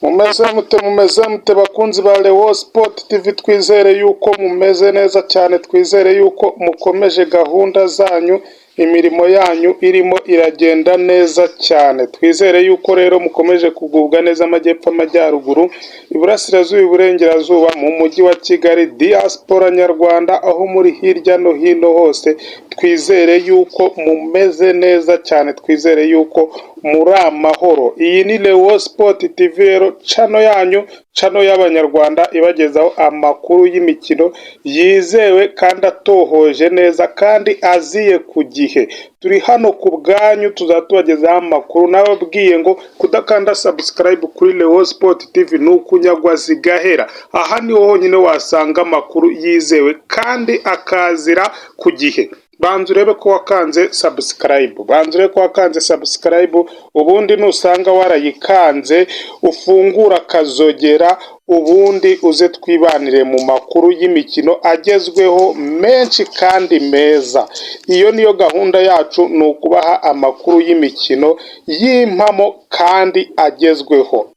Mumeze mute, mumeze mute, bakunzi ba Leo Sport TV? Twizere yuko mumeze neza cyane, twizere yuko mukomeje gahunda zanyu, imirimo yanyu irimo iragenda neza cyane. Twizere yuko rero mukomeje kugubwa neza, amajyepfo, amajyaruguru, iburasirazuba, iburengerazuba, mu mujyi wa Kigali, diaspora nyarwanda, aho muri hirya no hino hose, twizere yuko mumeze neza cyane, twizere yuko muri amahoro. Iyi ni Leo Sport TV rero, channel yanyu, channel y'Abanyarwanda ibagezaho amakuru y'imikino yizewe kandi atohoje neza kandi aziye ku gihe. Turi hano ku bwanyu, tuzaba tubagezaho amakuru. Nababwiye ngo kudakanda subscribe kuri Leo Sport TV ni ukunyagwa zigahera. Aha niho honyine wasanga amakuru yizewe kandi akazira ku gihe. Banza urebe ko wakanze subscribe, banza urebe ko wakanze subscribe, ubundi nusanga warayikanze ufungura akazogera, ubundi uze twibanire mu makuru y'imikino agezweho menshi kandi meza. Iyo niyo gahunda yacu, ni ukubaha amakuru y'imikino y'impamo kandi agezweho.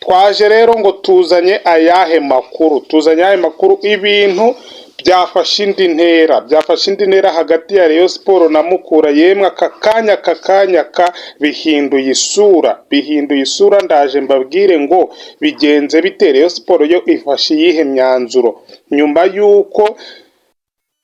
Twaje rero ngo tuzanye ayahe makuru? Tuzanye ayahe makuru? Ibintu byafashe indi ntera, byafashe indi ntera hagati ya Rayon Sport na Mukura. Yemwe, aka kanya ka bihinduye isura, bihinduye isura. Ndaje mbabwire ngo bigenze bite, Rayon Sport yo ifashe iyihe myanzuro nyuma y'uko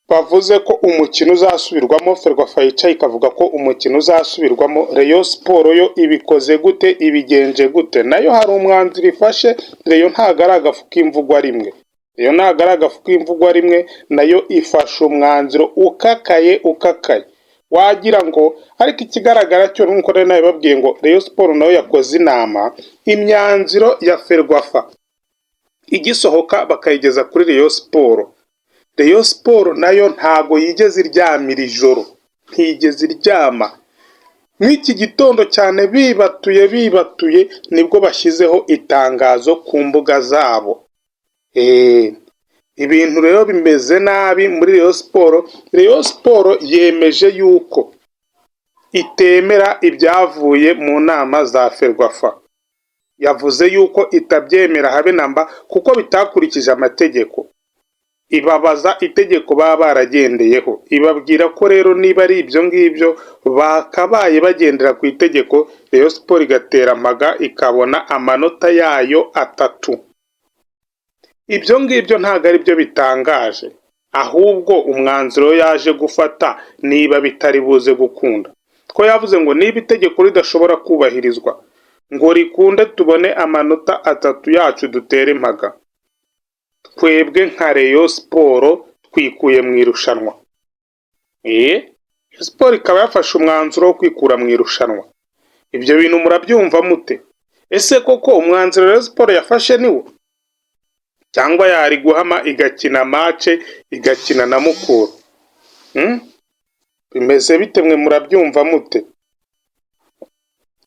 bavuze ko umukino uzasubirwamo, Ferwafa yicaye ikavuga ko umukino uzasubirwamo. Rayon Sport yo ibikoze gute, ibigenje gute? Nayo hari umwanzuro ifashe. Rayon ntabwo ari agafu k'imvugwa rimwe, Rayon ntabwo ari agafu k'imvugwa rimwe, nayo ifashe umwanzuro ukakaye, ukakaye wagira ngo. Ariko ikigaragara cyo, nk'uko nari nabibabwiye ngo Rayon Sport nayo yakoze inama, imyanzuro ya Ferwafa igisohoka bakayigeza kuri Rayon Sport, Rayon Sport nayo ntago yigeze iryamira ijoro, ntiyigeze iryama. Nk'iki gitondo cyane bibatuye, bibatuye, nibwo bashyizeho itangazo ku mbuga zabo. Ibintu rero bimeze nabi muri Rayon Sport. Rayon Sport yemeje yuko itemera ibyavuye mu nama za Ferwafa. Yavuze yuko itabyemera habe namba, kuko bitakurikije amategeko. Ibabaza itegeko baba baragendeyeho, ibabwira ko rero niba ari ibyo ngibyo bakabaye bagendera ku itegeko, Rayon Sport igatera mpaga ikabona amanota yayo atatu. Ibyo ngibyo ntabwo ari byo bitangaje, ahubwo umwanzuro yaje gufata niba bitari buze gukunda, ko yavuze ngo niba itegeko ridashobora kubahirizwa ngo rikunde tubone amanota atatu yacu dutere impaga, twebwe nka Rayon Sport twikuye mu irushanwa. Rayon Sport ikaba yafashe umwanzuro wo kwikura mu irushanwa. Ibyo bintu murabyumva mute? Ese koko umwanzuro Rayon Sport yafashe niwo, cyangwa yari guhama igakina match, igakina na Mukura? Bimeze bite? Mwe murabyumva mute?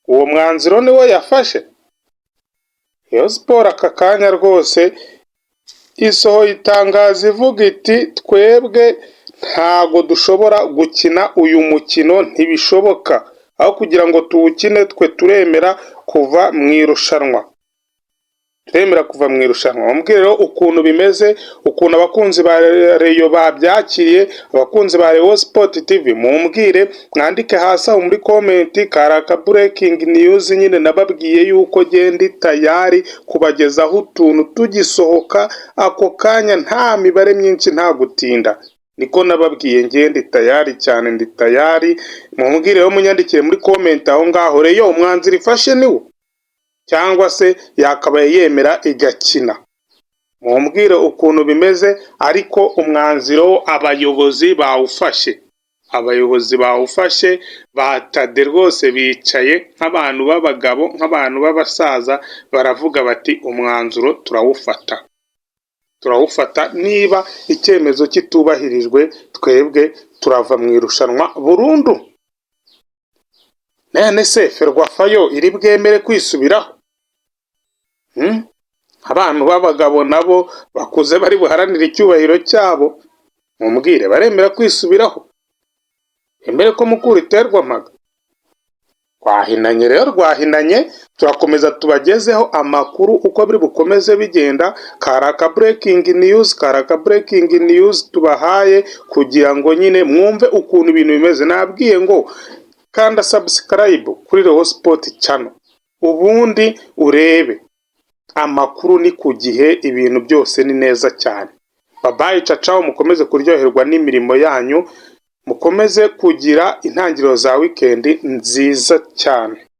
Uwo mwanzuro niwo yafashe? Rayon Sport aka kanya rwose isohoye itangazo ivuga iti: "Twebwe ntago dushobora gukina uyu mukino, ntibishoboka. Aho kugira ngo tuwukine, twe turemera kuva mu irushanwa, turemera kuva mu irushanwa." Mumbwire rero ukuntu bimeze, ukuntu abakunzi ba Rayon babyakiriye. Abakunzi ba Rayon Sport TV, mumbwire, mwandike hasi aho muri comment. Kari aka breaking news nyine, nababwiye yuko genda tayari kubagezaho utuntu tugisohoka ako kanya, nta mibare myinshi, nta gutinda. Niko nababwiye, ngiye ndi tayari cyane, ndi tayari. Mumbwire rero, munyandikire muri comment aho ngaho. Rayon umwanzuro ifashe niwo, cyangwa se yakabaye yemera igakina? Mumbwire ukuntu bimeze. Ariko umwanzuro abayobozi bawufashe, abayobozi bawufashe batade rwose, bicaye nk'abantu b'abagabo, nk'abantu b'abasaza, baravuga bati: "Umwanzuro turawufata, turawufata. Niba icyemezo kitubahirijwe, twebwe turava mu irushanwa burundu." None se Ferwafa yo iri bwemere kwisubiraho? Abantu b'abagabo nabo bakuze bari buharanire icyubahiro cyabo, mumbwire, baremera kwisubiraho, bemere ko Mukura iterwa mpaga? Rwahinanye rero, rwahinanye. Turakomeza tubagezeho amakuru uko biri bukomeze bigenda. Karaka breaking news, karaka breaking news tubahaye kugira ngo nyine mwumve ukuntu ibintu bimeze. Nabwiye ngo kanda subscribe kuri Lewo Sport Channel, ubundi urebe amakuru ni ku gihe, ibintu byose ni neza cyane. Babayi, cacaho, mukomeze kuryoherwa n'imirimo yanyu, mukomeze kugira intangiriro za weekend nziza cyane.